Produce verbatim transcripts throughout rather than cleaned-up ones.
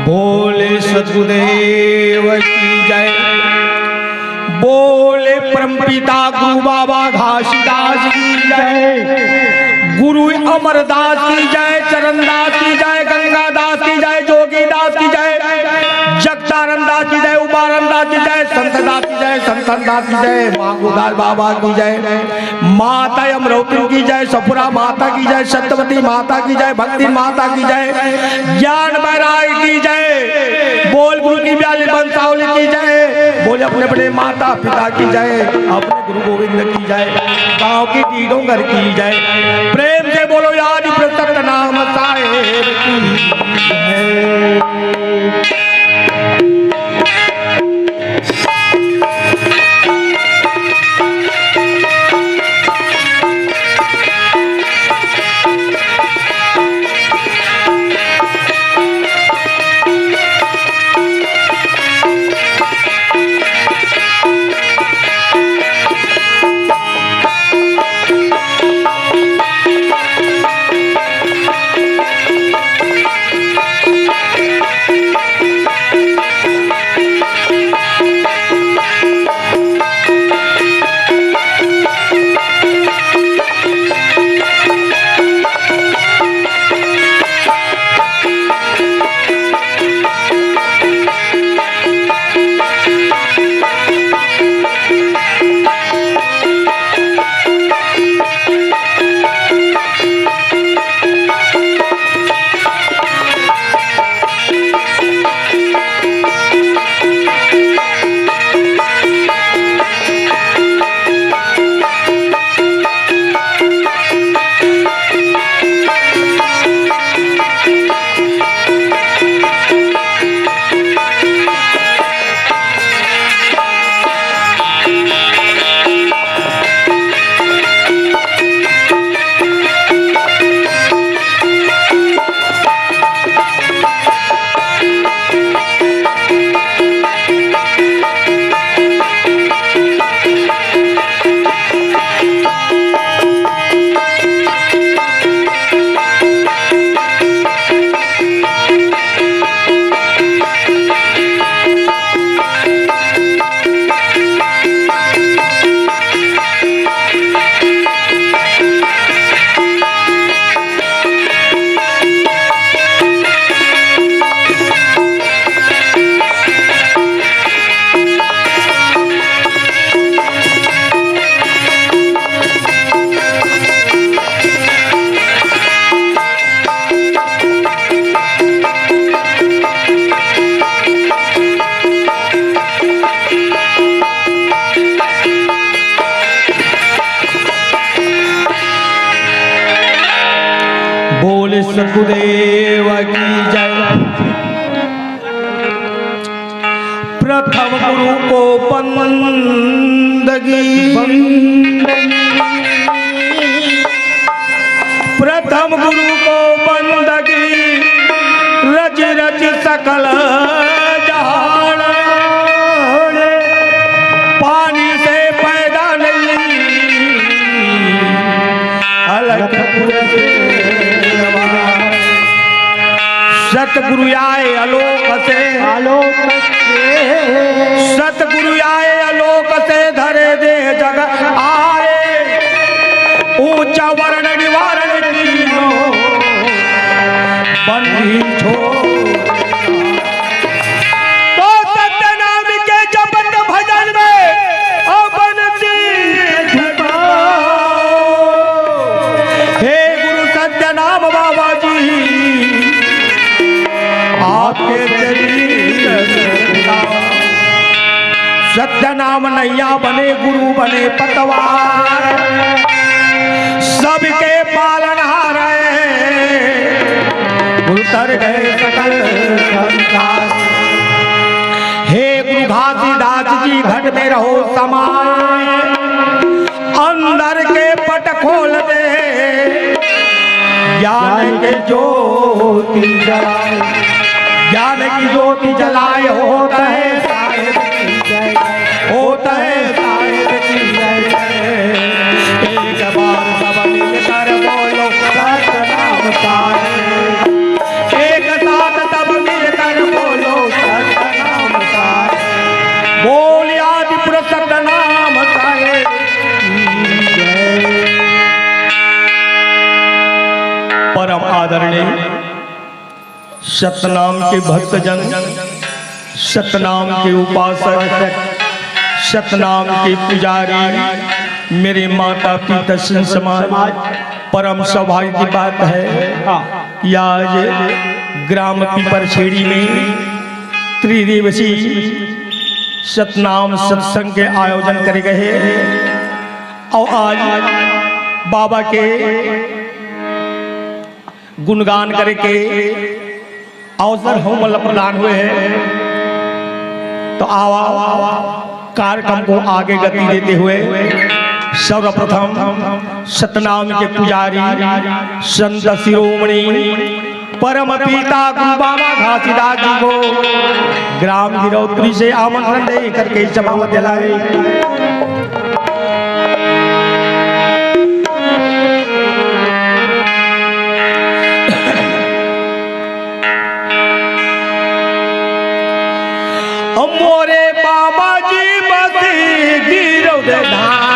बोले सतगुरुदेव की जय। बोले परमपिता गुरु बाबा घासीदास की जय, गुरु अमरदास की जय, चरणदास की जय, गंगादास की जय, जोगीदास की जय, जगतारण दास की जय, उबारन दास की जय, संत दास की जय, संतन दास की जय, माँ गुरुदास बाबा की जय, माता अमरौती की जय, सपुरा माता की जय, सत्यवती माता की जय, भक्ति माता की जय, ज्ञान बैराग की जय, बोल गुरु की ब्याली बंसावली की जय, बोल अपने अपने माता पिता की जय, अपने गुरु गोविंद की जय, गांव की डीडोंगर की जय। प्रेम से बोलो यार प्रसन्न नाम साहेब की जय। बोले सतगुरुदेव की जय। प्रथम गुरु को बंदगी, प्रथम गुरु को बंदगी, रच रच सकल जहान। पानी से पैदा नहीं, अलख पुर से। सतगुरु आए आलोक से, आलोक से। सतगुरु आए आलोक से धरे दे जग आए, ऊंचा वर्ण निवारण कीन्हो बंदी छोड़। तो सत्य नाम के जपत भजन में अपन दिल झुकाओ। हे गुरु सत्य नाम बाबा जी, आपके शरीर से जुड़ा। सत्य नाम नैया बने, गुरु बने पतवार, सबके पालनहार है, गुरु तर गए सकल संसार। हे गुरु घासीदास जी, घट में रहो समाए, अंदर के पट खोल दे, ज्ञान के ज्योति जलाए, ज्ञान की ज्योति जलाए, होत है साहेब की जय, होत है साहेब की जय। एक बार सब मिलकर बोलो सतनाम साहेब, एक साथ सब मिलकर बोलो सतनाम साहेब। बोल आदि पुरुष सतनाम साहेब। परम आदरणीय सतनाम के भक्तजन, सतनाम के उपासक, सतनाम के पुजारी, मेरे माता पिता संत समाज, परम सौभाग्य की बात है कि आज ग्राम पीपरछेड़ी में त्रिदिवसीय सतनाम सत्संग के आयोजन करे गए हे। अउ आज बाबा के गुणगान करे के अवसर हमन ला प्रदान हुए हे। तो आवा, कार्यक्रम को आगे गति देते हुए सर्वप्रथम सतनाम के पुजारी संत शिरोमणि परम पिता गुरु बाबा घासीदास जी को ग्राम गिरौत्री से आमंत्रण दे करके सभा में दिलाए। मोरे बाबा जी बस गिरौद धाम।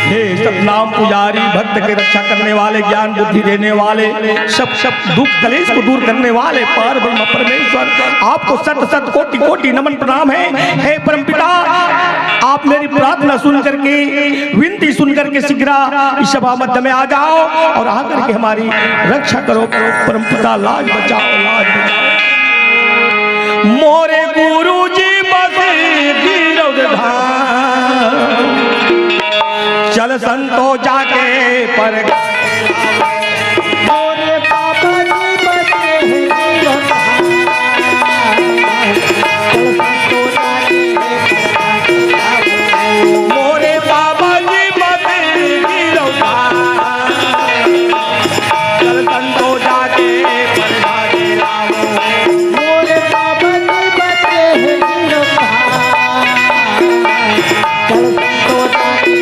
हे सतनाम पुजारी, भक्त के रक्षा करने वाले, ज्ञान बुद्धि देने वाले, सब सब दुख कलेश को दूर करने वाले पार ब्रह्म परमेश्वर, आपको शत शत कोटि कोटि नमन प्रणाम है। हे परमपिता, आप मेरी प्रार्थना सुन करके, विनती सुन करके शीघ्र इस सभा मध्य में आ जाओ और आकर के हमारी रक्षा करो, परमपिता, लाज बचाओ, लाज बचाओ। मोरे गुरु जी बस गिरौद धाम, चल संतो जाके पर मोरे बाबा जी बसे हैं गिरौद धाम। मोरे बाबा जी बसे गिरौद धाम। चल संतो जाके पर मोरे बाबा जी बसे हैं गिरौद धाम। चल संतो जाके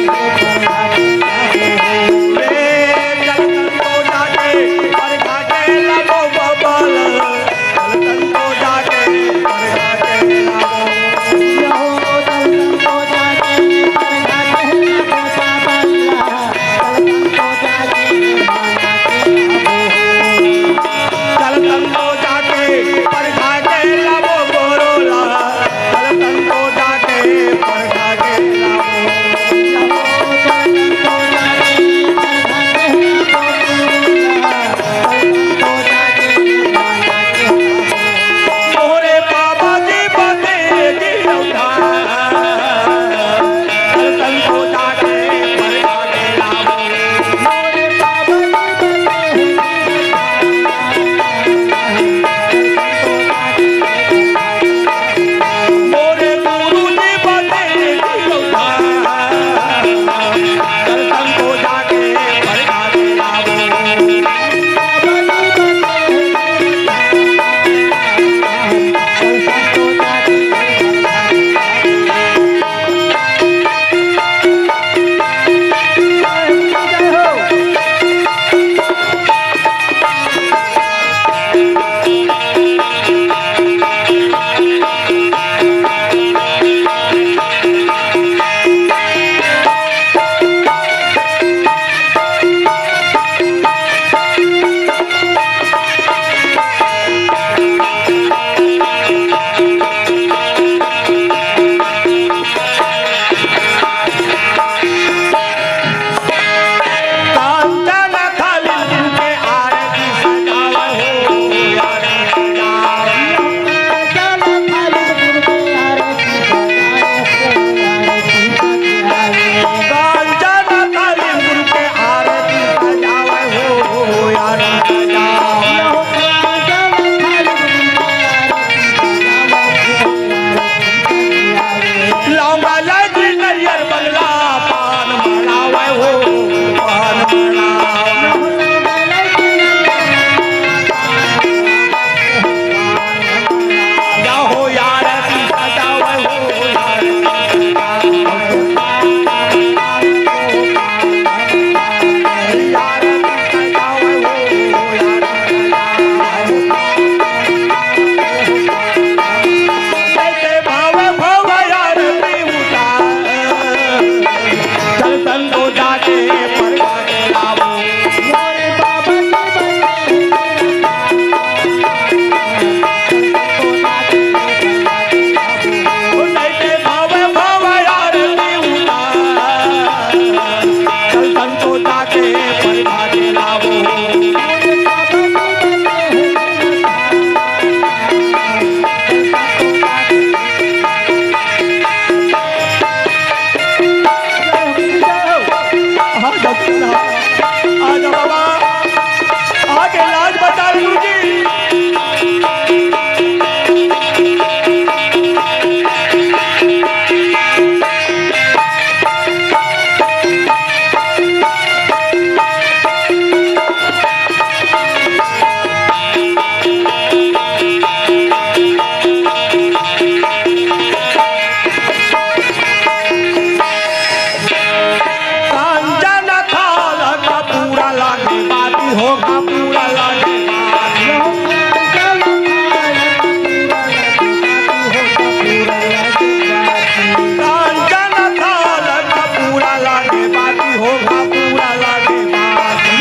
कांचन थाल कपूरा लागे बाती हो, कपूरा लागे बाती। कांचन थाल कपूरा लागे बाती हो, कपूरा लागे बाती।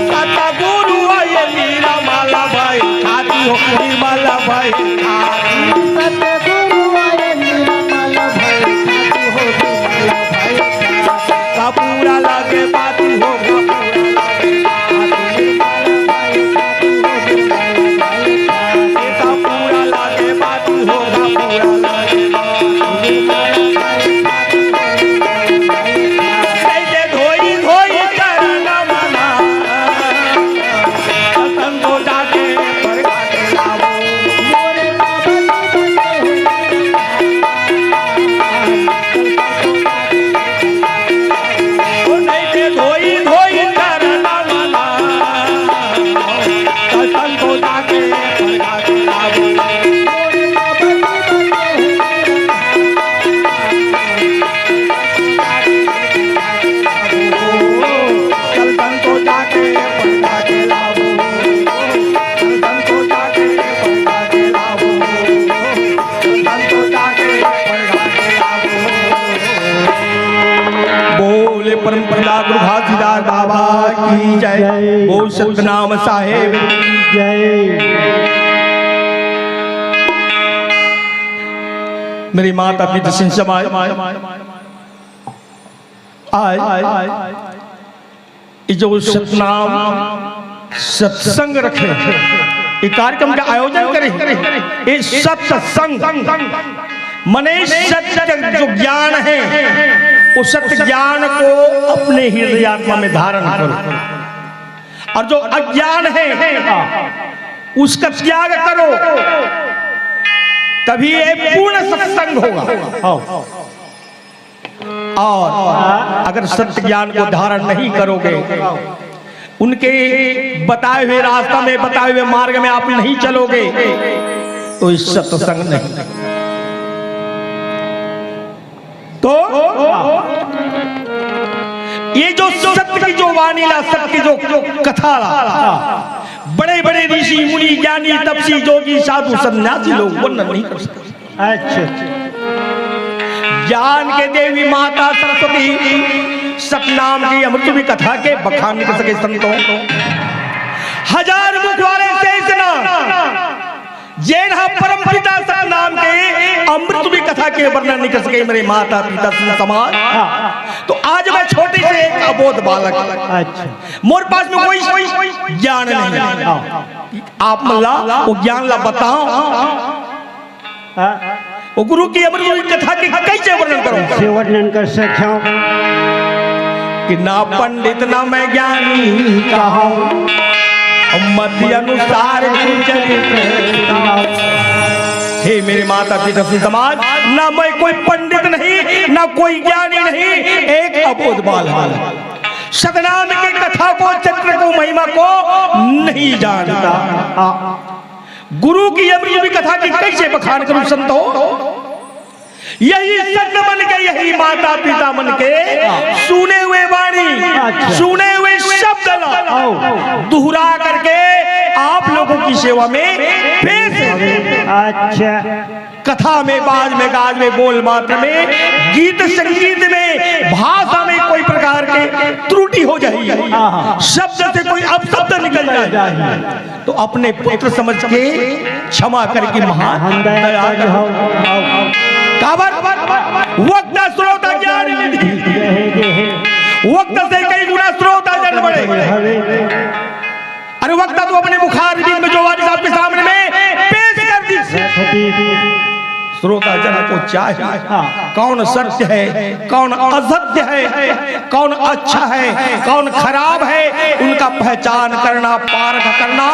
सतगुरु आए मीरा माला भाई खाती हो, निर्मला भाई खाती। सतगुरु आए मीरा माला भाई खाती हो, निर्मला भाई खाती। कपूरा लागे बाती हो, कपूरा लागे बाती। निर्मला भाई खाती हो, निर्मला भाई खाती। कपूरा लागे बाती हो, कपूरा लागे बाती। निर्मला भाई खाती हो, निर्मला भाई खाती। कैसे धोई धोई चरण मना। बोले परम पिता गुरु घासीदास बाबा की जय। बोल सतनाम साहेब की जय। मेरे माता पिता सिंह समाज, आज ये जो सतनाम सत्संग रखे, ये कार्यक्रम का आयोजन करे, ये सत्संग मने सत्य जो ज्ञान है, उस सत्य ज्ञान को अपने हृदय आत्मा में धारण करो, और जो अज्ञान है उसका त्याग करो, तभी ये पूर्ण सत्संग होगा। और अगर सत्य ज्ञान को धारण नहीं करोगे, उनके बताए हुए रास्ता में, बताए हुए मार्ग में आप नहीं चलोगे, तो ये सत्संग नहीं। तो ये जो सत्य की जो वाणी ला, सत्य की जो कथा ला, बड़े बड़े ऋषि मुनि ज्ञानी तपसी जोगी साधु सन्यासी लोग वर्णन नहीं कर सकते। अच्छा, अच्छा। ज्ञान के देवी माता सरस्वती सतनाम की अमृत भी कथा के बखान नहीं कर सके संतों। हजार मुख वाले शेष नाग जेन हा परम पिता सतनाम के अमृत भी कथा के वर्णन नहीं कर सके मेरे माता पिता संत समाज। तो आज मैं छोटे से एक अबोध बालक, अच्छा, मोर पास में कोई, कोई ज्ञान नहीं। हाँ। आप मन ला वो ज्ञान ला बताओ। हाँ। वो गुरु की अमृत कथा के कैसे वर्णन करूं? कैसे वर्णन कर सकता हूं? कि ना पंडित ना मैं ज्ञानी कहाऊं, मति अनुसार गुरु चरित्र कहाऊं। हे मेरे माता पिता संत समाज, ना मैं कोई पंडित नहीं, ना कोई ज्ञानी नहीं, एक अबोध बालक। सतनाम के कथा को, चरित्र को, महिमा को नहीं जानता। गुरु की अमृत भी कथा की कैसे बखान करूं संतो? यही संत मन के, यही माता पिता मन के सुने हुए वाणी, अच्छा, सुने हुए शब्द ला आओ। दोहरा करके आप लोगों की सेवा में पेश है। अच्छा। कथा में, बाज में, गाज में, बोल मात्र में, गीत संगीत में, भाषा में कोई प्रकार के त्रुटि हो जाए, हाँ, हाँ। शब्द से कोई अपशब्द निकल जाए, तो अपने पुत्र समझ के क्षमा करके महान दया कर। काबर? वक्ता श्रोता ज्ञान निधि। वक्ता से कई गुना श्रोता जन बड़े। अरे वक्ता, तू अपने मुखार बीच में जो वाली साहब के सामने में पेश कर दी। श्रोता जन को चाहिए, हाँ। कौन सत्य है, कौन असत्य है, कौन अच्छा है, कौन खराब है, उनका पहचान करना, पारख करना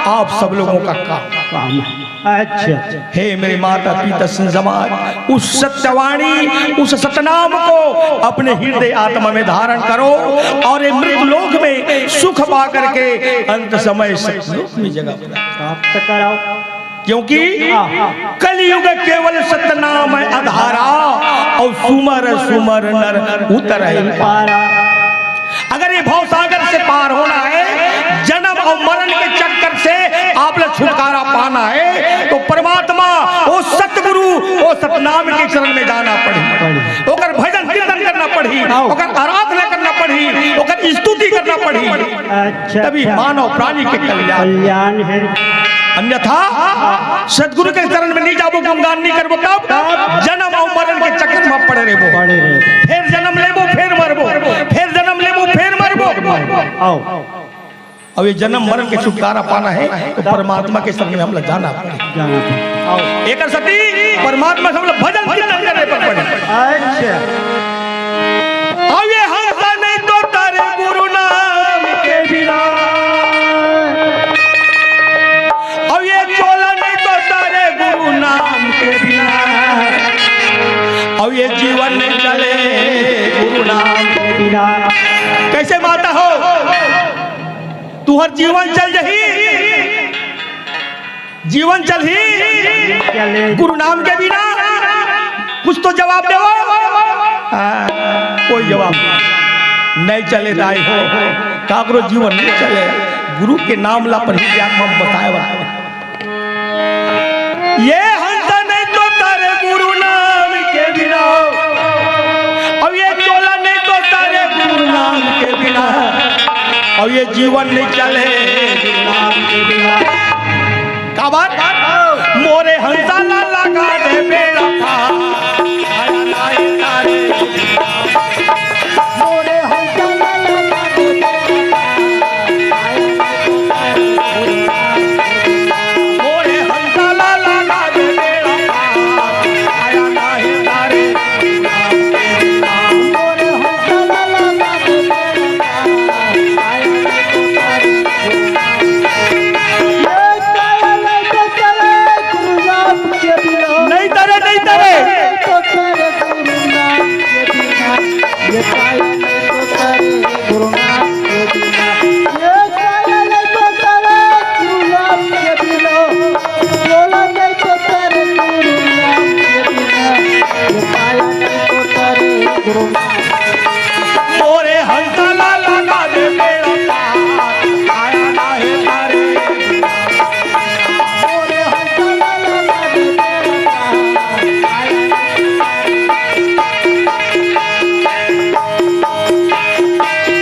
आप सब लोगों का काम। काम है। अच्छा, अच्छा। हे मेरे माता पिता संत समाज, उस सत्यवाणी, उस सतनाम को अपने हृदय आत्मा में धारण करो और ये मृत लोक में सुख पा करके अंत समय सतलोक में जगह प्राप्त कराओ। क्योंकि हाँ। कलयुग केवल सतनाम आधारा, और सुमर सुमर नर उतरहि पारा। अगर ये भवसागर से पार होना है, जन्म और मरण के चक्कर से आप लोग छुटकारा पाना है, तो परमात्मा, वो सतगुरु, वो सतनाम के चरण में जाना पड़ी, ओकर भजन कीर्तन करना पड़ी, आओ। ओकर आराधना करना पड़ी, ओकर स्तुति करना पड़ी। अच्छा, तभी अच्छा। मानव प्राणी के कल्याण। कल्याण है। अन्यथा सतगुरु के चरण में नहीं जाबो, गुणगान नहीं करबो, तब जन्म और मरण के चक्कर में पड़े रहबो। पड़े रहबो। फिर जन्म लेबो, फिर मरबो, फिर जन्म लेबो, फिर मरबो। आओ। अब ये जन्म मरण के छुटकारा पाना है, तो परमात्मा के शरण में हम लोग जाना पड़े। जाना पड़े। आओ। एकर सती परमात्मा से हम लोग भजन कीर्तन करे पर पड़े। अच्छा। अब ये हंसा नहीं तो तारे गुरु नाम के बिना, अब ये चोला नहीं तो तारे गुरु नाम के बिना, अब ये जीवन नहीं चले गुरु नाम के बिना। कैसे माता हो, तुहर जीवन चल जही, जीवन चलही गुरु नाम के बिना? कुछ तो जवाब देवो। हाँ, कोई जवाब नहीं। नहीं चले दाई हो, काकरो जीवन नहीं चले। गुरु के नाम ला पर ही क्या हम बताए वाला। ये हंसा नहीं तो तारे गुरु नाम के बिना, अब ये चोला नहीं तो तारे गुरु नाम के बिना, अब ये जीवन नहीं चले गुरु नाम के बिना। का बात? मोरे हंसा ला लगा दे बेड़ा पार। मोरे हंसा ला लगा दे बेड़ा पार। मोरे हंसा ला लगा दे बेड़ा पार। आया नाही तारे। मोरे हंसा ला लगा दे बेड़ा पार। नहीं तरे, नहीं तरे। मोरे हंसा ला लगा दे बेड़ा पार, आया नाही तारे। मोरे हंसा ला लगा दे बेड़ा पार, आया नाही तारे।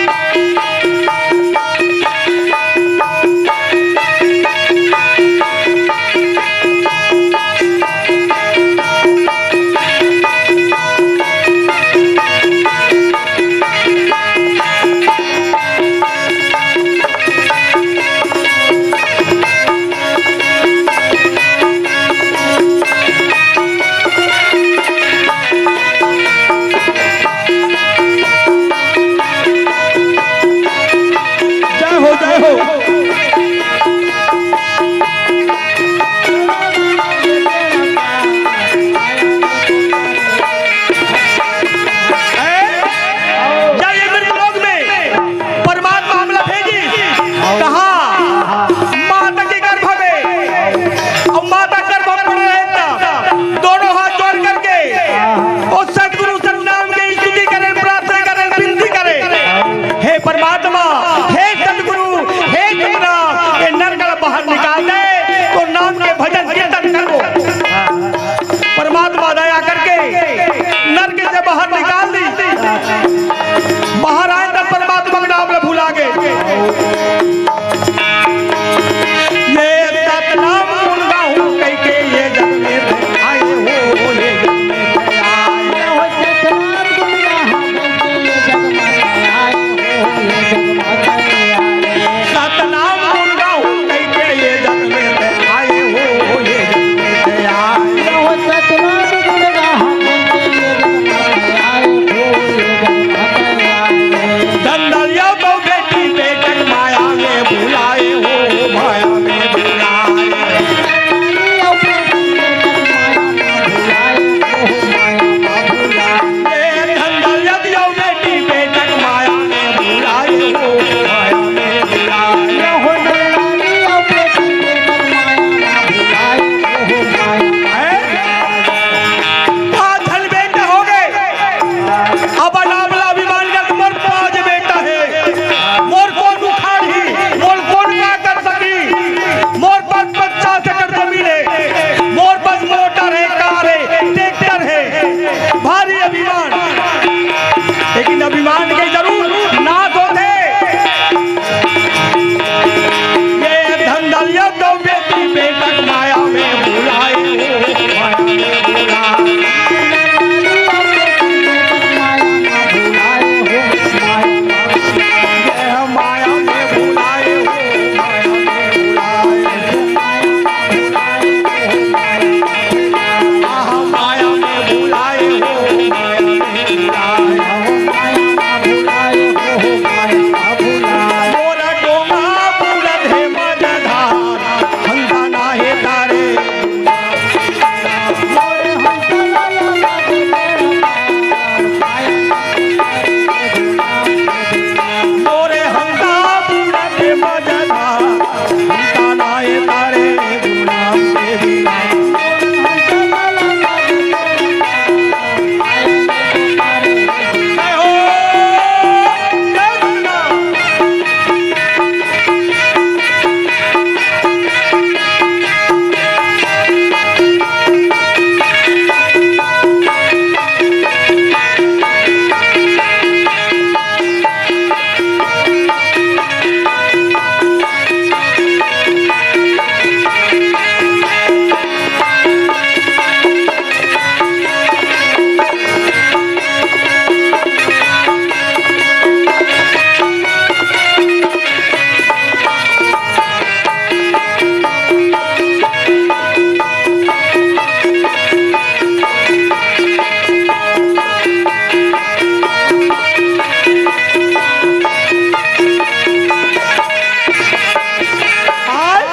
आज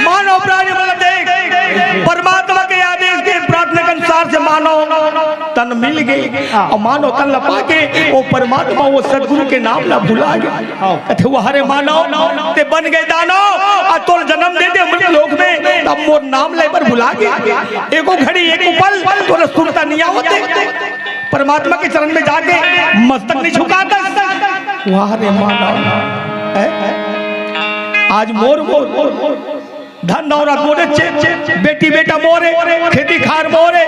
मानव प्राणी मन देख, परमात्मा के आदेश के प्रार्थना के अनुसार से मानव तन मिल गे। हाँ। अउ मानव तन ला पाके ओ परमात्मा, ओ सतगुरु के नाम ला भुला गे। हाँ। कथे, "वाह रे मानव, ते बन गे दानव, अउ तोर जनम दे दे अमृत लोक में, तब मोर नाम ले बर भुला गे। एको घड़ी, एको पल तोर सुरता नइ आवत हे।" परमात्मा के चरण में जाके मस्तक नइ झुकात हस। वाह रे मानव, हैं? आज मोर, मोर, मोर, धन दौलत मोरे, चे-, चे-, बेटी बेटा मोरे, खेती खार मोरे,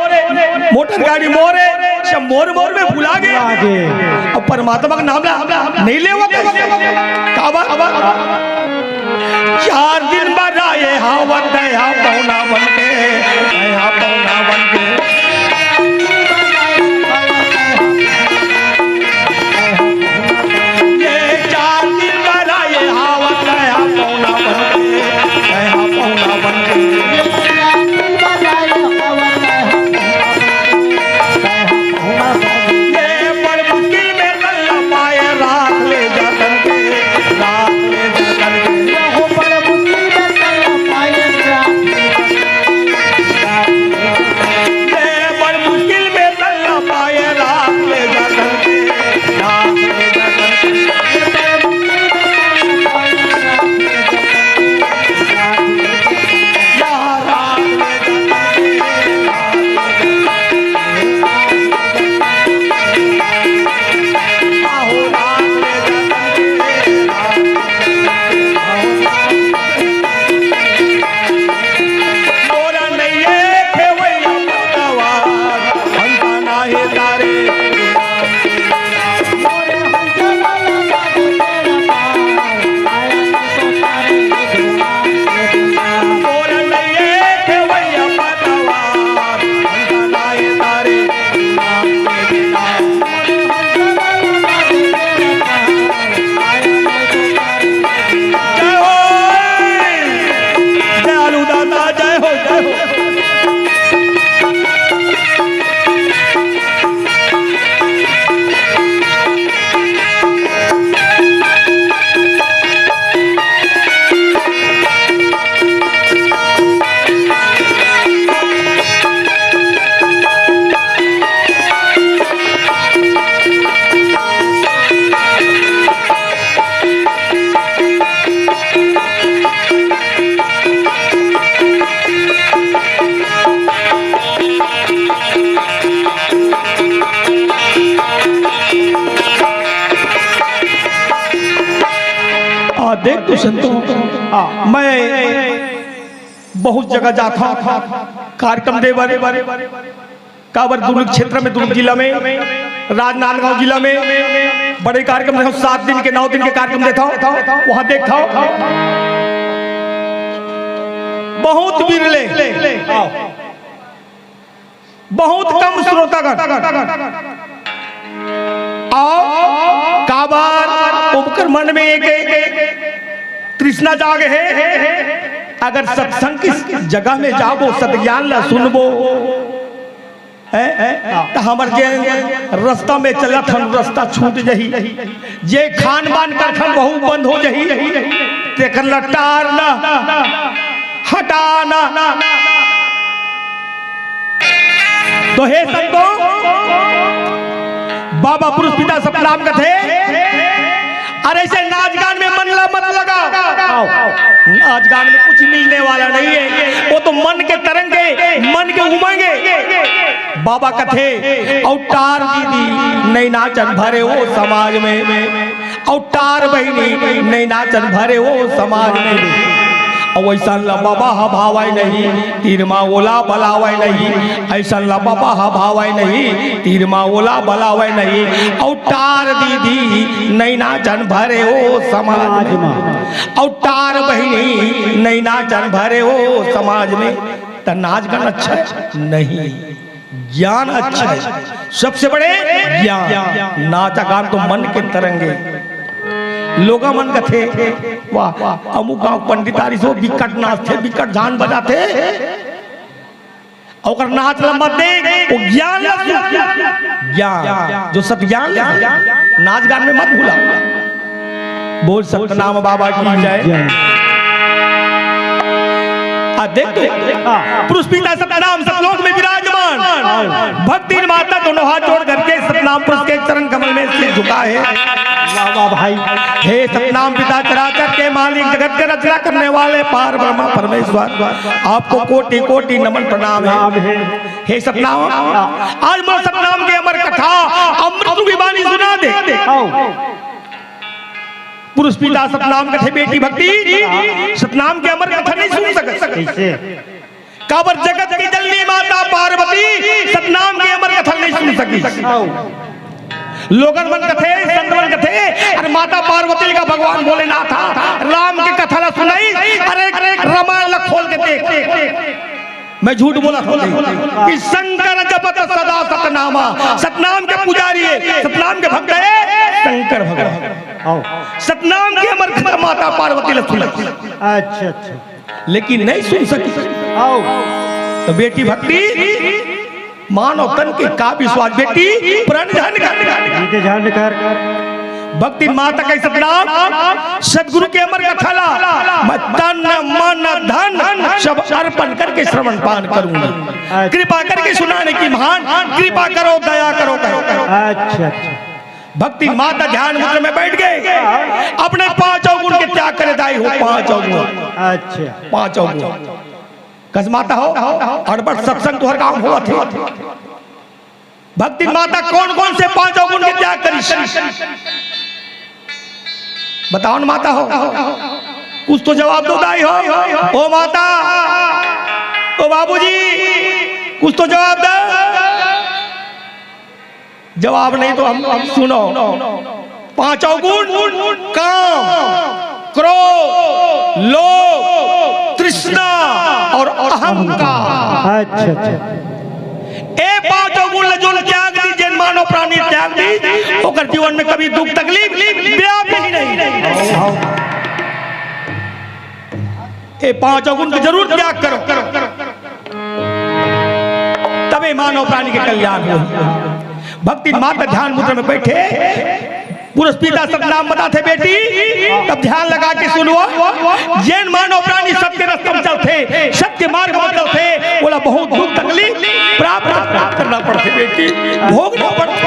मोटर गाड़ी मोरे, सब मोर, मोर में भुला गे। भुला गे। अउ परमात्मा के नाम ला नइ लेवत हे। काबर? चार दिन बर आए हावत, दया पौना बन के, दया पौना बन के। ये चार दिन बर आए हावत, दया पौना बन के, दया पौना बन के। ये बड़ मुश्किल में तन ला पाए, राख ले जा तन के, राख ले जा तन के। ये हो बड़ मुश्किल में तन ला पाए, राख ले जा तन के। ये बड़ मुश्किल में तन ला पाए, राख ले जा तन के, राख ले जा तन के। ये बड़ मुश्किल में तन ला पाए, राख ले जा तन के। जय हो, दयालु दाता, जय हो, जय हो। आ, देख तो संतो, आ, मैं बहुत जगह जाथंव कार्यक्रम दे बर, काबर दुर्ग क्षेत्र में, दुर्ग जिला में, राजनांदगांव जिला में बड़े कार्यक्रम देथंव, सात दिन के, नौ दिन के कार्यक्रम देथंव, वहां देखथंव बहुत बिरले, बहुत कम श्रोतागण। अउ काबर ओकर मन में एक तृष्णा जागे हे, अगर सत्संग के जगह में जाबो, सतज्ञान ला सुनबो, हैं? त हमर जे रस्ता में चलत हन, रस्ता छूट जही। जे खान बान करथन, वहू बंद हो जही। तेकर ला टार ना, हटा ना। तो हे संतो, बाबा पुरुष पिता सतनाम कथे, अरे ऐसे नाच गान में मन ला मत लगाओ। नाच गान में कुछ मिलने वाला नहीं है, वो तो मन के तरंग है, मन के उमंग है। बाबा कथे, "अउ टार दीदी नइ नाचन भरे ओ समाज में, अउ टार बहिनी नइ नाचन भरे ओ समाज में।" अउ अइसन ला बाबा ह भावय नहीं, तीर मा ओला बलावय नहीं। अइसन ला बाबा ह भावय नहीं, तीर मा ओला बलावय नहीं। अउ टार दीदी नइ नाचन भरे ओ समाज में, अउ टार बहिनी नइ नाचन भरे ओ समाज में। त नाच गान अच्छा है? नहीं। ज्ञान अच्छा है, सबसे बड़े ज्ञान। नाचा गान तो मन के तरंगे। लोगा मन कथे, "वाह, अमुक गांव पंडित आरिस हो, बिकट नाचथे, बिकट झान बजाथे।" ओकर नाच ल मत देख, वो ज्ञान ल सुन। ज्ञान, जो सत ज्ञान ल सुन। नाच गान में मत भूला। बोल सतनाम बाबा की जय। आ देख तो, पुरुष पिता सतनाम सतलोक में विराजमान। भक्तिन माता दोनों हाथ जोड़ करके सतनाम पुरुष के चरण कमल में सिर झुका है। वाह, वाह भाई। हे सतनाम पिता चराचर के मालिक, जगत के रचना करने वाले पार ब्रह्मा परमेश्वर, आपको कोटि कोटि नमन प्रणाम है। प्रणाम है। हे सतनाम, आज मैं सतनाम के अमर कथा अमृत रूपी बानी सुना दे। आओ। पुरुष पिता सतनाम कथे बेटी भक्ति, सतनाम के अमर कथा नहीं सुन सकत। कैसे? काबर जगत की जननी माता पार्वती सतनाम के अमर कथा नहीं सुन सकी। आओ। लोगन मन कथे, संत मन कथे, अरे माता पार्वती का भगवान भोलेनाथ हा, राम के कथा ला सुनाई, अरे, अरे रामायण ला खोल के देख। मैं झूठ बोला था कि शंकर जपत सदा सतनामा, सतनाम के पुजारी है, सतनाम के भक्त है शंकर भगवान। आओ। सतनाम के अमर कथा माता पार्वती ला सुना। अच्छा, अच्छा। लेकिन नहीं सुन सकी। आओ। तो बेटी भक्ति, मानव तन के का विश्वास बेटी, प्रण झन कर। जीत झन कर। भक्ति माता का सतनाम, सतगुरु के अमर कथा ला, मैं तन मन धन सब अर्पण करके श्रवण पान करूंगा। अच्छा। कृपा करके सुनाने की महान, कृपा करो, दया करो, कहो। अच्छा, अच्छा। भक्ति माता ध्यान मुद्रा में बैठ गए, अपने पांचों गुण के त्याग करे दाई हो, पांचों गुण। अच्छा। पांचों गुण। कस माता हो, अड़बड़ सत्संग तुहर गांव होवत हे। भक्ति माता कौन कौन से पांचों गुण के त्याग करिस? बताओ ना माता हो, कुछ तो जवाब दो दाई हो। ओ माता, ओ बाबूजी, कुछ तो जवाब दो। जवाब नहीं तो हम, हम सुनो। पांचों गुण, काम, क्रोध, लोभ, तृष्णा और अहंकार। अच्छा, अच्छा। ए पांचों गुण ल जोन त्याग दी, जेन मानव प्राणी त्याग दी, ओकर जीवन में कभी दुख तकलीफ व्याप ही नहीं। ए पांचों गुण के जरूर त्याग करो। तबे मानव प्राणी के कल्याण हो। भक्ति माता ध्यान मुद्रा में बैठे, पुरुष पिता सतनाम बताथे बेटी, तब ध्यान लगा के सुनो। जेन मानव प्राणी सत्य रस्ता में चलथे, सत्य मार्ग में चलथे, ओला बहुत दुख तकलीफ प्राप्त, प्राप्त करना पड़थे बेटी, भोगना पड़थे।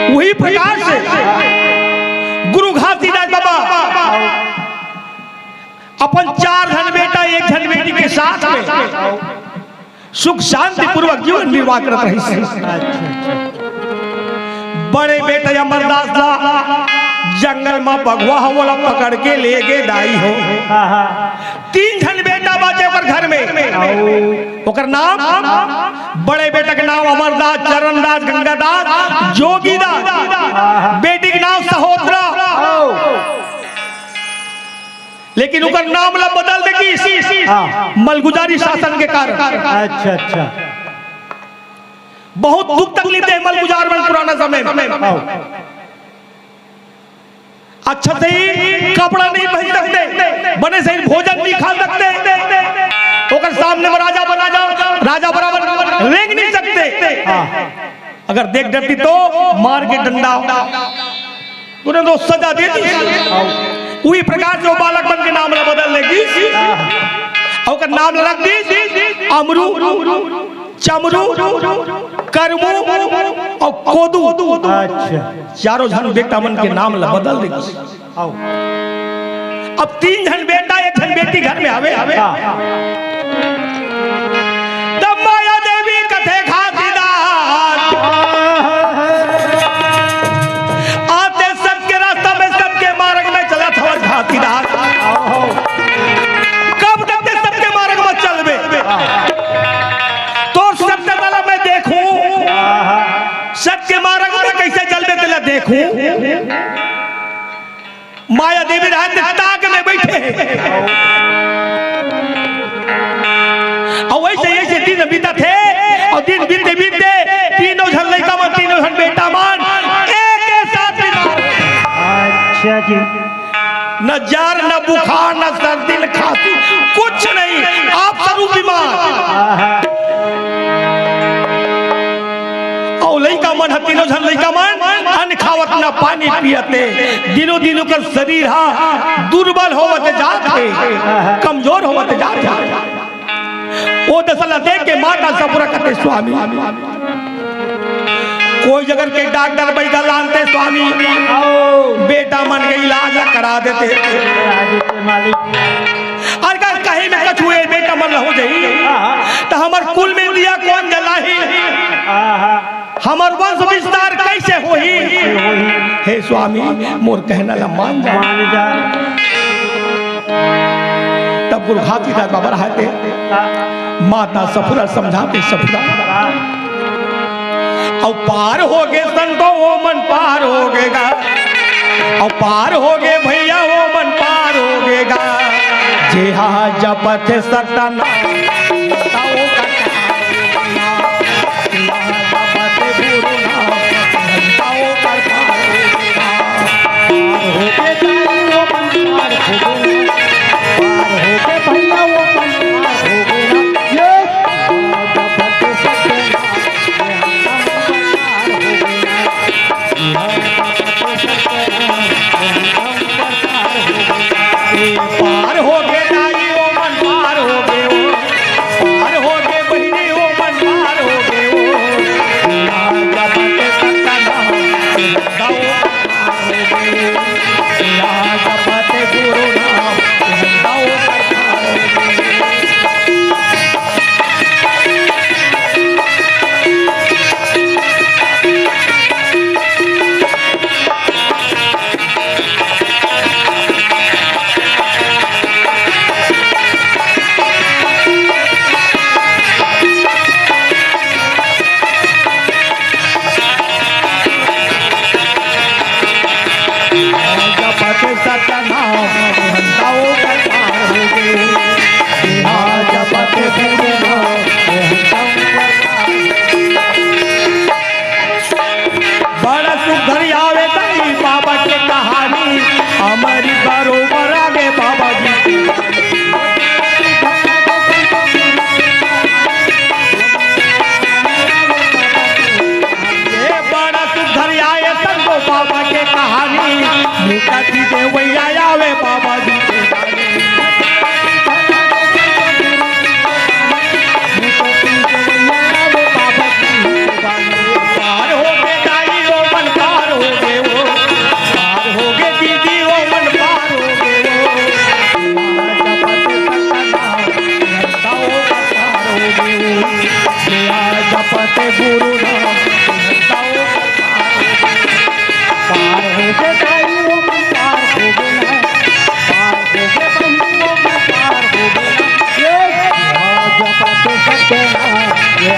वही प्रकार से गुरु घासीदास बाबा अपन चार झन बेटा, एक झन बेटी के साथ में सुख शांति पूर्वक जीवन निर्वाह करत रहिस। बड़े बेटा अमरदास ला जंगल में बघवा ह, ओला पकड़ के ले गे दाई हो। तीन झन बेटा बाचे ओकर घर में। ओकर नाम, बड़े बेटा के नाम अमरदास, चरणदास, गंगादास, जोगीदास। बेटी के नाम सहोत्रा। लेकिन ओकर नाम ला बदल दे गिस, हाँ। मलगुजारी शासन के कारण। अच्छा, अच्छा। बहुत दुख तकलीफ दे मलगुजार मन पुराना समय में। हाँ। अच्छा सही कपड़ा नहीं पहन सकते, बने सही भोजन नहीं खा सकते, ओकर सामने में राजा बना जा, राजा बराबर रेंग नहीं सकते। हाँ। अगर देख डरती तो मार के डंडा, तूने तो सजा दे दी। उही प्रकार से वो बालक मन के नाम ला बदल दे गिस। अउ ओकर नाम ला रख दी अमरू, चमरू, करमू अउ कोदू। अच्छा। चारों झन बेटा मन के नाम ला बदल दे गिस। आओ। अब तीन झन बेटा, एक झन बेटी घर में हवे, हवे। हाँ। तब माया देवी कथे घासीदास, आते सत्य के रास्ता में, सत्य के मार्ग में चलत हवस घासीदास। कब तक ते सत्य के मार्ग में चलबे? तोर सत्य वाला मैं देखूं, सत्य के मार्ग में कैसे चलबे तेला देखूं। माया देवी रहत ताक में बैठे हे। अउ वइसे, वइसे दिन बीतत हे, अउ दिन बीतते, बीतते तीनों झन लइका मन, तीनों झन बेटा मन एक, एक साथ बीतत हे। अच्छा जी। न जर, न बुखार, न सर्दी, न खांसी, कुछ नहीं, आप सरू बीमार। अउ लइका मन ह, तीनों झन लइका मन अन्न खावत न पानी पियत हे, दिनों दिन ओकर शरीर ह दुर्बल होवत जात हे, कमजोर होवत जात हे। ओ दशा ल देख के माता सफुरा कथे, स्वामी, कोई जगह के डॉक्टर बइगा लानते स्वामी, बेटा मन के इलाज ला करा देते। अगर कहीं में कछु ए बेटा मन ला हो जाही, त हमर कुल में दिया कोन जलाही? हमर वंश विस्तार कइसे होही? हे स्वामी, मोर कहना ला मान जा। तब गुरु घासीदास बाबा रहते, माता सफुरा समझाते, सफुरा। अउ पार होगे संतो, ओमन पार होगे गा। अउ पार होगे भइया, ओमन पार होगे गा। जेहा जपत सतना, पार होगे दाई, ओमन पार होगे ओ। पार होगे बहिनी, ओमन पार होगे ओ। बड़ा सुघर आवे दाई बाबा के कहानी, हमरी बरोबर आगे बाबा जी। ये बड़ा सुघर आए संतो बाबा के कहानी, मुक्ति देवैया आवे बाबा जी। पार होगे दाई, ओमन पार होगे ओ। पार होगे दीदी, ओमन पार होगे ओ। जपत सतना, पार होगे ओ। जपत गुरु नाम, पार होगे दाई, ओमन पार होगे ना। पार होगे बंधु, ओमन पार होगे ना। ये जपत सतना, ये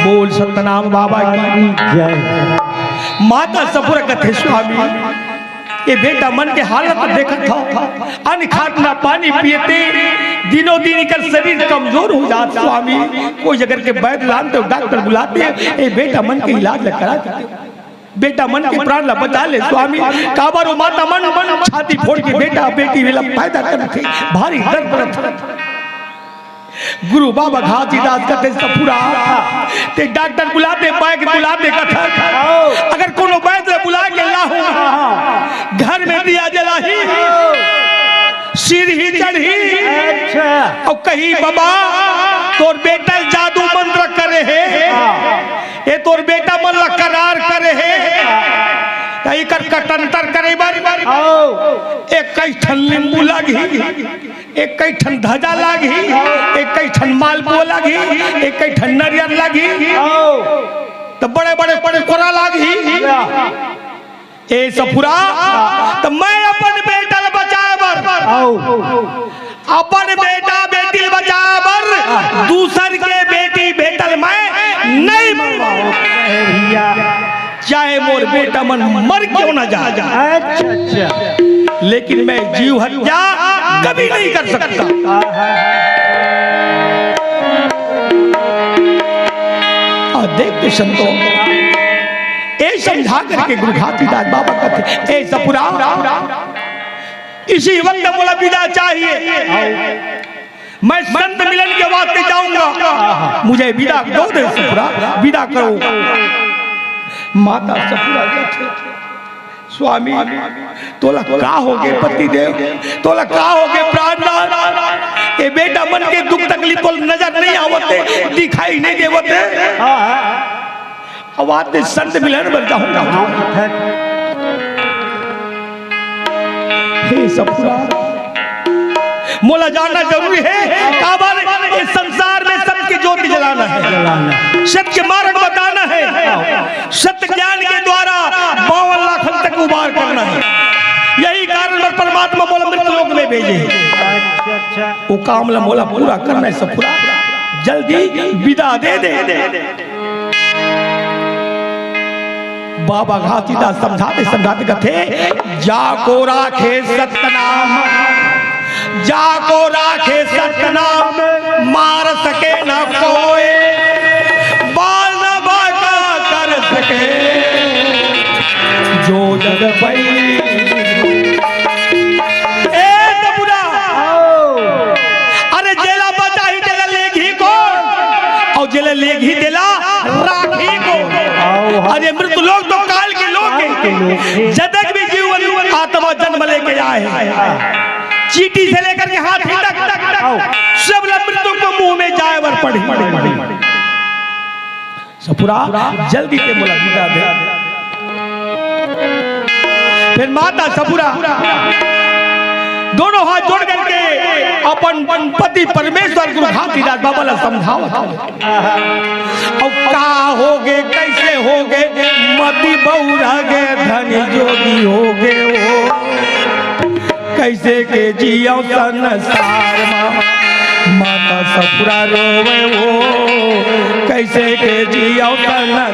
बोल सतनाम बाबा की जय। माता सफुरा कथे स्वामी, ये बेटा मन के हालत देखत हव, अन्न खात ना पानी पियत हे, दिनों दिन एकर शरीर कमजोर हो जात स्वामी। कोई अगर के वैद्य लानते, डॉक्टर बुलाते, ये बेटा मन के इलाज ला करा देते। बेटा मन के प्राण ला बचा ले स्वामी। काबर ओ माता मन छाती फोड़ के बेटा बेटी वाला पैदा करथे, भारी दर्द रथे। गुरु बाबा घासीदास कथे सफुरा, ते डॉक्टर बुलाते, वैद्य बुलाते कथे, अगर कोनो वैद्य बुला के लाहूं, घर में दिया जलाही, सीढ़ी चढ़ही, अच्छा। अउ कही, "बाबा, तोर बेटा जादू मंत्र करे हे, हाँ। ये तोर बेटा मन ला करार करे हे।" त एकर कटंतर करे बर अउ एक कई ठन नींबू लागही, एक कई ठन धजा लागही, एक कई ठन मालपुआ लागही, एक कई ठन नरियर लागही, अउ त बड़े-बड़े कुकरा लागही। या। ए सफुरा, त मैं अपन बेटा ल बचाए बर, अउ अपन बेटा बेटी ल बचाए बर दूसर के बेटी बेटा ल मैं नइ मरवाओं। ए भैया, चाहे मोर बेटा मन मर क्यों ना जाए, अच्छा, अच्छा। लेकिन मैं जीव हत्या कभी नहीं कर सकता। अउ देख तो संतो, ए समझा करके गुरु घासीदास बाबा कथे, ए सफुरा, इसी वक्त मोला विदा चाहिए, मैं संत मिलन के वास्ते जाऊंगा, मुझे विदा दो दे सफुरा, विदा करो। माता सफुरा कथे, स्वामी, तोला का होगे पति देव, तोला का होगे प्राणनाथ? ए बेटा मन के दुख तकलीफ तोला नजर नइ आवत हे, दिखाई नइ देवत हे। अउ आज ते संत मिलन बर जाहूं। हे सफुरा, मोला जानना जरूरी हे, काबर इस संसार में सत्य के ज्योति जलाना हे, जलाना। सत्य के मार्ग बताना हे। सत्य ज्ञान के द्वारा बावन लाखन तक उबार करना हे। यही कारण बर परमात्मा मोला मृत लोक में भेजे हे। अच्छा, अच्छा। वो काम ला मोला पूरा करना हे सफुरा। जल्दी विदा दे दे। बाबा घासीदास समझाते समझाते कथे, जाको राखे सतनाम, जाको राखे सतनाम, मार सके न कोई, बाल न बांका कर सके जो जग पई। ए तबुरा, अरे जेला बचाही तेला लेगही कोन? अउ जेला लेगही तेला राखही कोन? अरे मृत लोक तो काल के लोक हे। जतक भी जीवन आत्मा जन्म लेके आए हे, चींटी से लेकर के हाथी तक, सब ला मृत्यु के मुंह में जाए बर पड़ही। सफुरा, जल्दी ते मोला विदा दे। फिर माता सफुरा दोनों हाथ जोड़ करके अपन पति परमेश्वर गुरु घासीदास बाबा ला समझावत हे। अउ का होगे, कइसे होगे, मति बउरा गे, धनी जोगी होगे ओ। कइसे के जियव संसार मा, माता सफुरा रोवे ओ, कइसे के जियव संसार मा।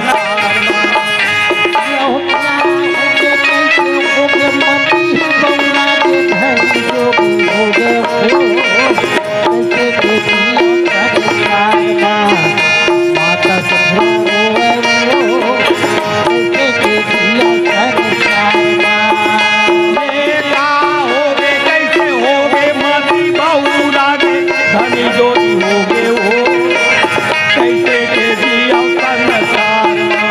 ए का होगे, कइसे होगे, मति बउरा गे, धनी जोगी होगे ओ, कइसे के जियव संसार मा।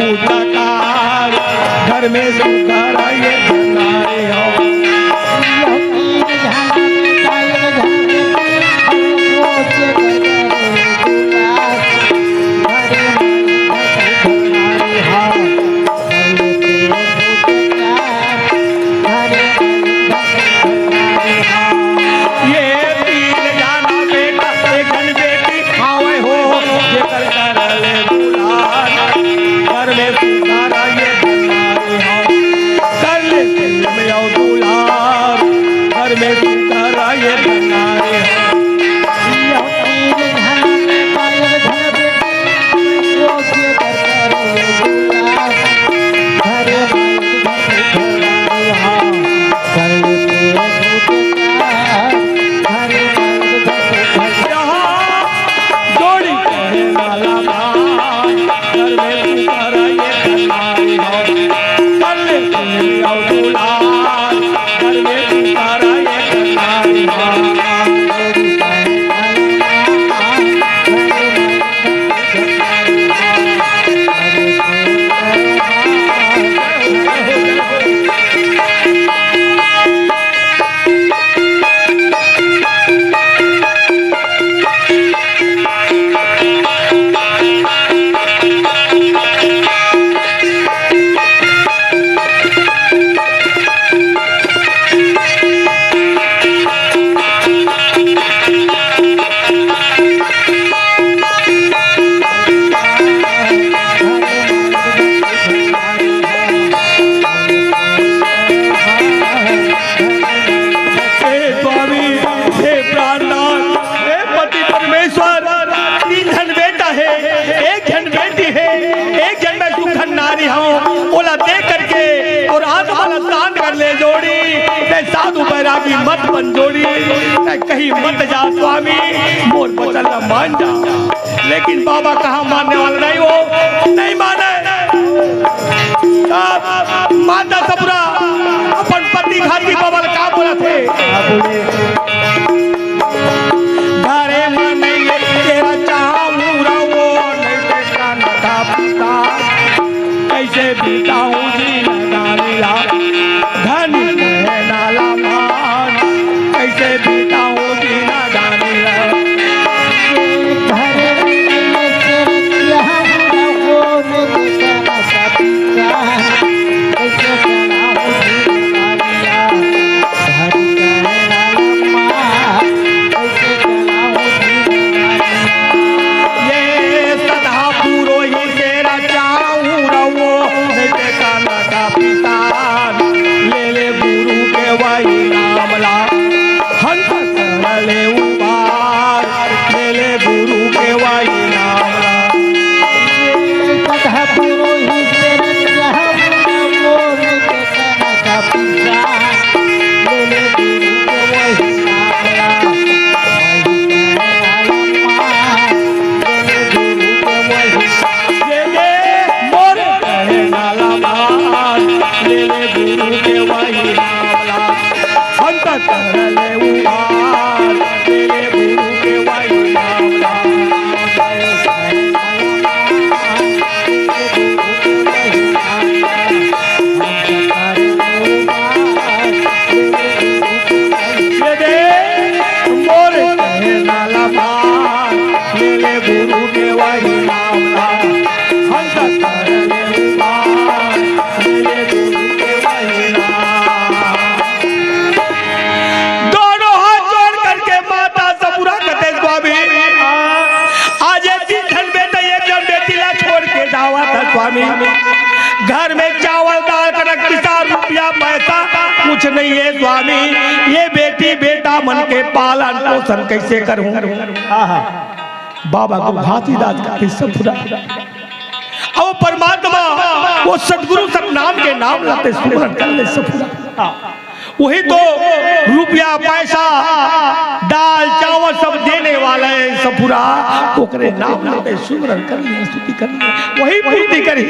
पूजा कार, घर में सुख रहे बनाए हो। ये तीन जाना बेटा, एक जन बेटी आवे हो, जेकर करले दुलार, घर में सुधारा ये बनाए हो। करले प्रेम और दुलार, घर में सुधारा ये बनाए हो। जोड़ी करे वाला बात, घर में तू कर ये करनारी हो। कर ले प्रेम और दुलार, घर में तू कर ये करनारी हो। हे स्वामी, हे प्राणनाथ, हे पति परमेश्वर, तीन झन बेटा हे, एक झन बेटी हे, एक झन मैं सुखन नारी हूँ, ओला दे करके और आत्मा ला शांत कर ले जोड़ी, मैं साधु बैरागी मत बन जोड़ी, मैं कहीं मत जा स्वामी, मोर वचन ला मान जा। लेकिन बाबा कहाँ मानने वाला नहीं, वो नहीं माने। तब माता सपुरा अपन पति घाती बाबा ला का बोलथे? घरे में नहीं तेरा चाहूँ रहो, नहीं देखा न था पिता। कैसे बिताऊं जीना दानिया, धन है नाला मान, कैसे बिताऊं जीना दानिया। घर में से क्या हो, वो नहीं कहना सकता, कैसे चलाऊं जीना दानिया, धन है नाला मान, कैसे चलाऊं जीना दानिया। ये सदा पुरोहित तेरा चाहूँ रहो, नहीं देखा न था पिता। ले ले गुरु के वही नाम ला, हंस कर ले उबार। ले ले गुरु के वही नाम ला। सदा पुरोहित तेरा चाहूँ रहो, नहीं देखा न था पिता। ले ले गुरु के वही नाम ला। ये, ये मोर कहे नाला बात, ले ले गुरु के वही नाम ला। अंत कर ले उबार, ले ले गुरु के वही नाम ला। ये दे मोर कहे नाला बात, ले ले गुरु के वही नाम ला। हंस कर ले उबार, ले ले गुरु के वही नाम। दोनों हाथ जोड़ करके माता सपुरा कथे स्वामी, आज ये तीन झन बेटा, एक झन बेटी ला छोड़ के जावत हे स्वामी। घर में चावल, दाल, कनक, पिसा, रुपया, पैसा कुछ नहीं है स्वामी। ये बेटी बेटा मन के पालन पोषण कैसे करूं? आहा। बाबा को घासीदास कथे सपुरा। अब परमात्मा वो सतगुरु सतनाम के नाम ला ते सुमरन कर ले सपुरा। वही तो रुपया, पैसा, दाल, चावल सब देने वाला है सपुरा। ओकरे नाम ला ते सुमरन कर ले, स्तुति कर ले। वही पूर्ति करही,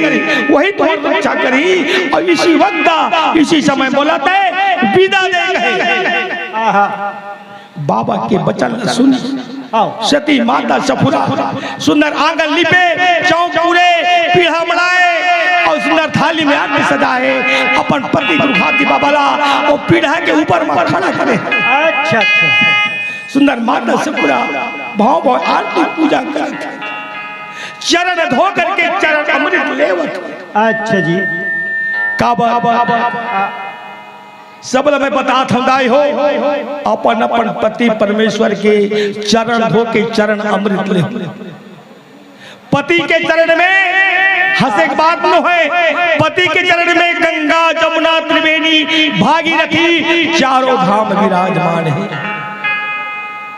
वही तोर रक्षा करही। और इसी वक्त, इसी समय बोलथे बिदा दे कहे। आहा। बाबा के बचन ल सुन। हाँ। सती माता सपुरा, सुंदर आंगन लिपे, चौक पुरे, पीढ़ा मड़ाए, सजाए, अपन पति गुरु घासी बाबा ला ओ पीढ़ा के ऊपर म खड़ा करे। अच्छा, अच्छा। सुंदर माता सकुरा भाव भाव आरती पूजा करत हे। चरण धो करके चरण अमृत लेवत हे। अच्छा जी। काबर? सब ल मैं बतात हंव दाई हो, अपन अपन पति परमेश्वर के चरण धो के चरण अमृत ले। पति के चरण में हंसे के बात नोहे, पति के चरण में गंगा, जमुना, त्रिवेणी, भागीरथी, चारों धाम विराजमान हे।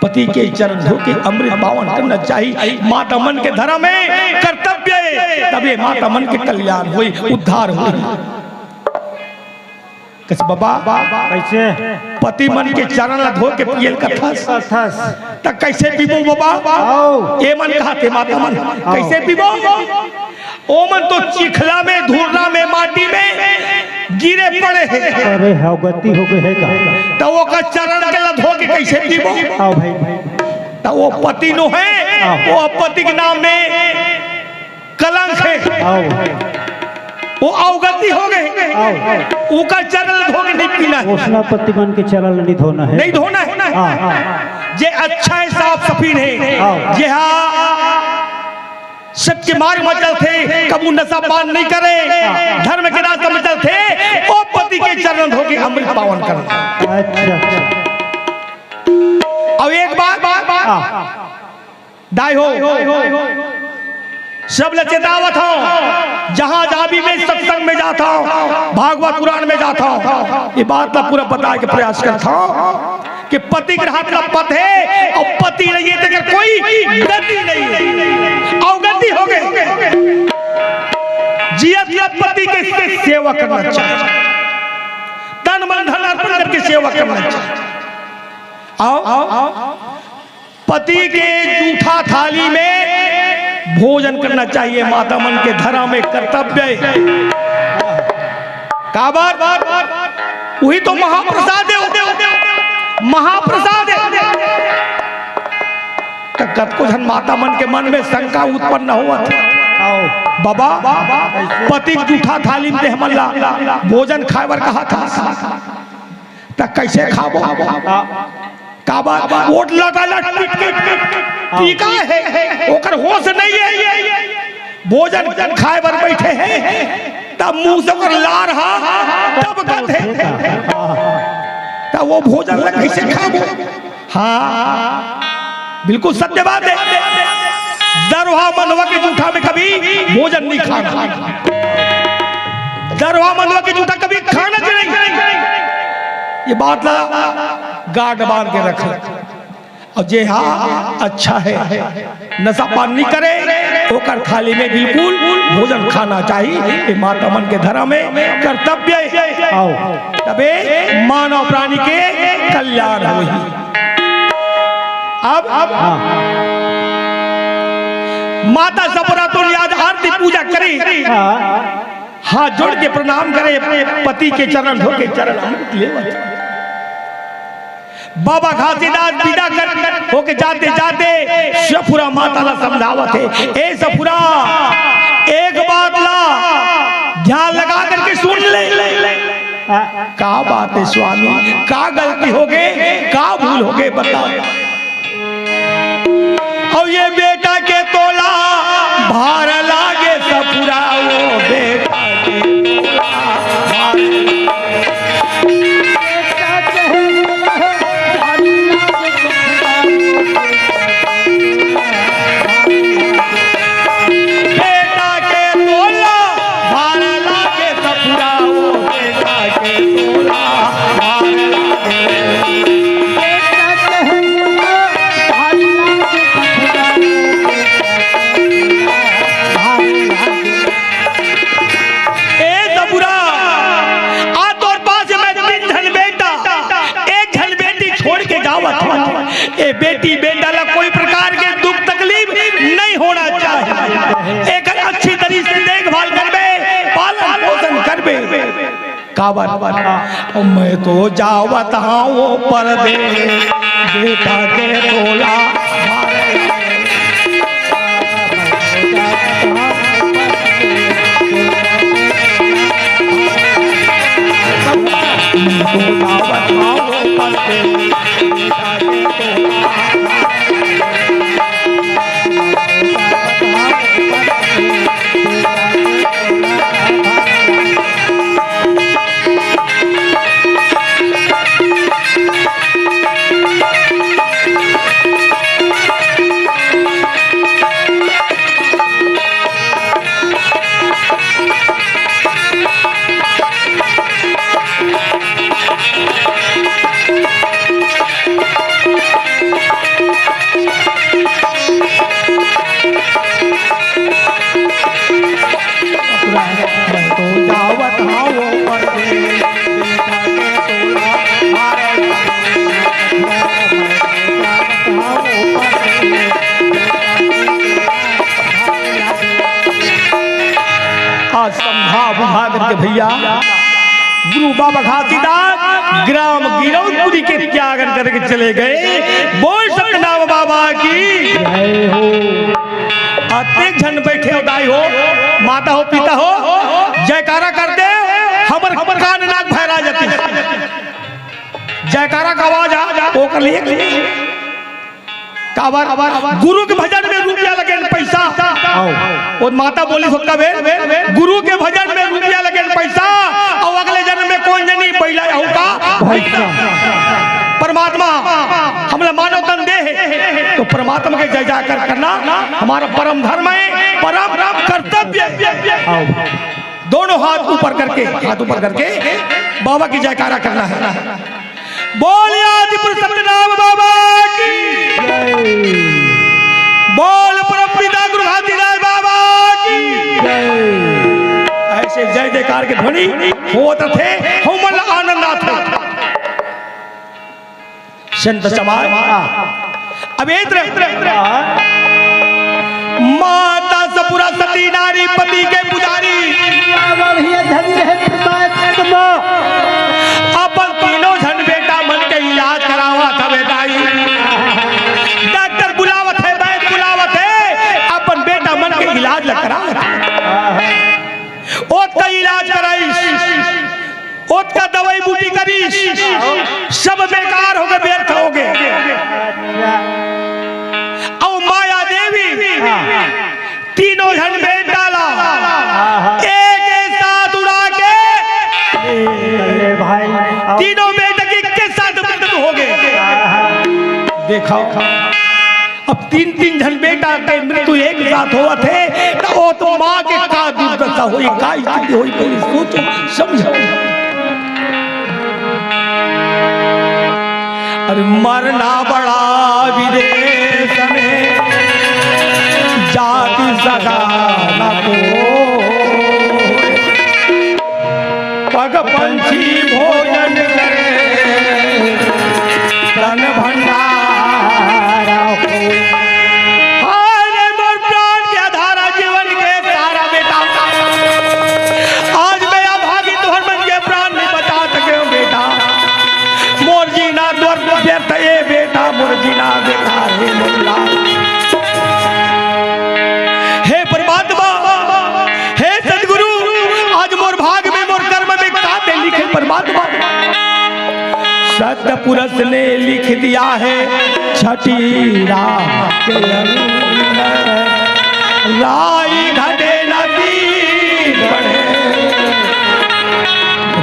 पति के चरण धो के अमृत पावन करना चाहिए, माता मन के धर्म हे, कर्तव्य हे, तभे माता मन के कल्याण होई, उद्धार होई। कस बाबा, कैसे? पति मन के चरण ला धो के पियल कथस। कथस। त कैसे पीबो बाबा? आओ। ए मन कहा थे माता मन, आओ। कैसे पीबो? ओ मन तो चिखला में, धुर्रा में, माटी में गिरे पड़े हे। अरे, अवगति हो गए हे का? त ओकर चरण के ला धो के कैसे पीबो? आओ भाई। त ओ पति नोहे, आओ। ओ पति के नाम में कलंक हे। आओ। ओ अवगति हो गए। आओ। ओकर चरण धो के नहीं पीना हे। ओसना पति मन के चरण नहीं धोना हे। नहीं धोना हे। हाँ, हाँ। जे अच्छा हे, साफ सफीन हे। आओ। जे हा सत्य मार्ग में चलथे, कभू नशा पान नहीं करे, हाँ। धर्म के रास्ता में चलथे, ओ पति के चरण धो के अमृत पावन करना। अच्छा, अच्छा। अब एक बात, हाँ। दाई हो, सब ल चेतावत हंव, जहां जहां भी मैं सत्संग में जात हंव, भागवत पुराण में जात हंव, ये बात ला पूरा बताए के प्रयास करत हंव कि पति के हाथ ला पत हे अउ पति नहीं हे, तेकर कोई गति नहीं हे, अवगति हो गए। जियत ला पति के सेवा करना चाहिए, तन मन धन अर्पण करके सेवा करना चाहिए। आओ, आओ, पति के जूठा थाली में भोजन करना चाहिए, माता मन के धर्म में कर्तव्य हे। काबर? वही तो महाप्रसाद हे, महाप्रसाद हे। त कतको झन माता मन के मन में शंका उत्पन्न होवत हे। आओ। बाबा, कैसे? पति के जूठा थाली में हमन ला भोजन खाए बर कहा था, त कैसे खाबो? हाँ। काबर? ओट लटा लट पिट के टीका हे, ओकर होश नहीं हे। भोजन खाए बर बैठे हे, तब मुंह से ओकर लार हा टपकत हे। त वो भोजन ला कैसे खाबो? हाँ, बिल्कुल सत्य बात हे। दरवा मनवा के जूठा में कभी भोजन नहीं खाना। दरवा मनवा के जूठा कभी खाना चाहिए। ये बात ला गांठ बांध के रख। अउ जे हा अच्छा हे, नशा पान नहीं करे, ओकर थाली में बिल्कुल भोजन खाना चाहिए। ये माता मन के धर्म में कर्तव्य हे। आओ। तभे मानव प्राणी के कल्याण होही। अब, अब हाँ। माता सपुरा तो आज आरती पूजा करे। हाँ। हाथ जोड़ के प्रणाम करे, पति के चरण धो के चरण अमृत लेवत। बाबा घासीदास विदा कर, कर होके जाते जाते सपुरा माता ला समझावत हे, ए सपुरा, एक बात ला ध्यान लगा करके सुन ले। का बात हे स्वामी, का गलती हो गए, का भूल हो गए, बता। अउ ये बेटा के तोला भार लागे सपुरा, ओ बेटा के तोला भार लागे। बेटा के तोला भार लागे सपुरा, ओ बेटा के तोला भार लागे। ए सपुरा, आ तोर पास में तीन झन बेटा, एक झन बेटी छोड़ के जावत हूँ। ए बेटी बेटा ला कोई प्रकार के दुख तकलीफ नहीं होना चाहिए। एक अच्छी तरीके से देखभाल करबे, पालन पोषण करबे। काबर? मैं तो जावत हूँ परदेस, बेटा के तोला भार। मैं तो जावत हँव परदेस, बेटा के तोला भाई। आज समझा बुझा करके भैया, गुरु बाबा घासीदास ग्राम गिरौदपुरी के त्यागन करके चले गए। बोल सतनाम बाबा की। जय हो। अतेक झन बैठे हो, दाई हो, माता हो, पिता हो, जयकारा कर दे, हमर, हमर कान नाक भैरा जाती। जयकारा का आवाज आ, ओकर लिए काबर? गुरु के भजन में रुपया लगे न पैसा। आओ। वो माता बोली, "सोता बे, गुरु के भजन में रुपया लगे न पैसा, अउ अगले जन्म में कोन जनी बइला अहू का भैंसा। परमात्मा हमला मानव तन दे हे, तो परमात्मा के जय जयकार करना हमारा परम धर्म हे, परम कर्तव्य हे।" आओ। दोनों हाथ ऊपर करके, हाथ ऊपर करके बाबा की जयकारा करना हे। बोलिए आदि पुरुष सतनाम बाबा की। जय। बोल परम पिता गुरु घासीदास बाबा की। जय। ऐसे जय जयकार के ध्वनि होत रथे, हमन ला आनंद आथे। संत समाज। अब एक तरफ माता सपुरा सती नारी पति के पुजारी। बाबा भैया धनी रहे परमात्मा। अपन तीनों झन बेटा मन के इलाज करावत हवे दाई। डॉक्टर बुलावत हे, वैद्य बुलावत हे, अपन बेटा मन के इलाज ला करावत हे। ओतका इलाज कराइस, ओतका दवाई बूटी करिस, सब बेकार होगे, व्यर्थ होगे। अउ माया देवी तीनों झन बेटा ला एक, एक साथ उड़ा के, अरे भाई, तीनों बेटा के एक साथ मृत्यु होगे। देखो, अब तीन तीन झन बेटा के मृत्यु एक साथ होवत हे, त ओ तो माँ के का दुर्दशा होई, का स्थिति होई, पहले सोचो, समझो। अरे मरना बड़ा विदेश में, जाति सगा न को। पग पंछी भोजन करे, तन भंडारा हो। हाय रे मोर प्राण के आधारा, जीवन के सारा बेटा, आज मैं अभागी तुहर मन के प्राण नहीं बचा सके हो बेटा। मोर जीना द्वर व्यर्थ ए बेटा, मोर जीना बेकार हे मोर लाल। हे परमात्मा, हे सतगुरु, आज मोर भाग में, मोर कर्म में का ते लिखे परमात्मा? सतपुरुष ने लिख दिया है छठी रात के अंदर। राई घटे नदी बढ़े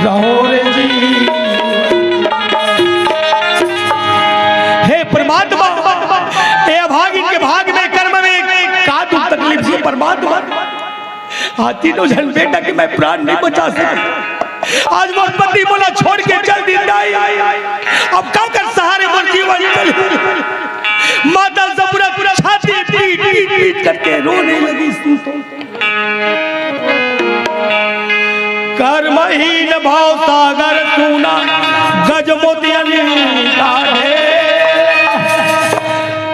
रहो रे जी। हे परमात्मा, ए अभागिन के भाग में, कर्म में का दुख तकलीफ हे परमात्मा? आज तीनों झन बेटा के मैं प्राण नहीं बचा सके। आज मोर पति मोला छोड़ के चल दिन दाई। अब काकर सहारे मोर जीवन चले? माता सपुरा छाती पीट, पीट, पीट करके रोने लगी। करमहीन भव सागर सूना, गज मोतियन का ढेर।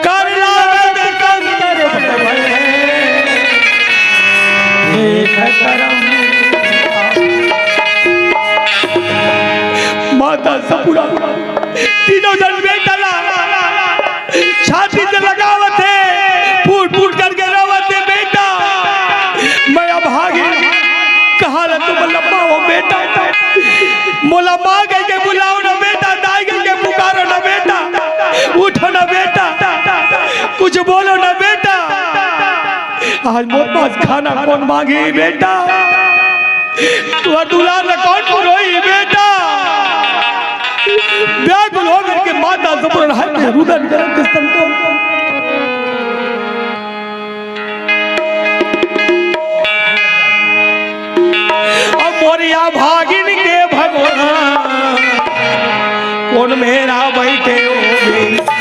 कर लागत कंकर भय, देख करम। माता सपुरा तीनों झन बेटा ला छाती से लगावत हे, फूट फूट करके रोवत हे, "बेटा, मैं अभागी, कहाँ ला तुम लम्बा हो बेटा? मोला माँ कह के बुलाओ ना बेटा, दाई कह के पुकारो ना बेटा, उठो ना बेटा, कुछ बोलो ना बेटा। आज मोर पास खाना कोन मांगी बेटा?" तुहर दुलार ला कोन पुरोही बेटा? व्याकुल होकर के माता सपुरा हाय के रुदन करत के संतोष। अब मोरिया भागिन के भगवान कोन मेरा बैठे हो?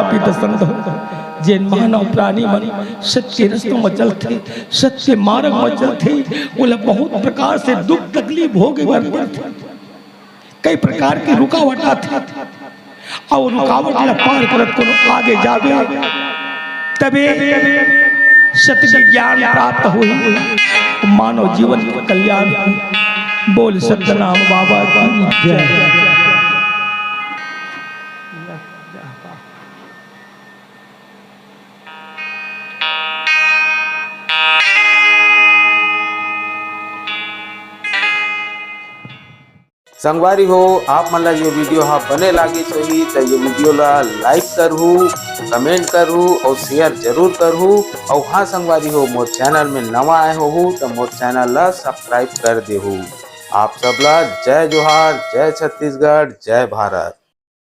पिता संत हो, जेन मानव प्राणी मन सत्य रस्ता म चलथे, सत्य मार्ग म चलथे, ओला बहुत प्रकार से दुख तकलीफ भोगे बर पड़थे, कई प्रकार के रुकावट आथे, अउ रुकावट ला पार करत कोनो आगे जाबे, तबे सत्य के ज्ञान प्राप्त होही, मानव जीवन के कल्याण होही। बोल सतनाम बाबा की जय। संगवारी हो, आप मन ला ये video हा बने लागिस होही त ये video ला like करहू, comment करहू अउ share जरूर करहू। अउ हाँ संगवारी हो, मोर channel में नवा आए होहू त मोर channel ला subscribe कर देहू। आप सब ला जय जोहार, जय छत्तीसगढ़, जय भारत।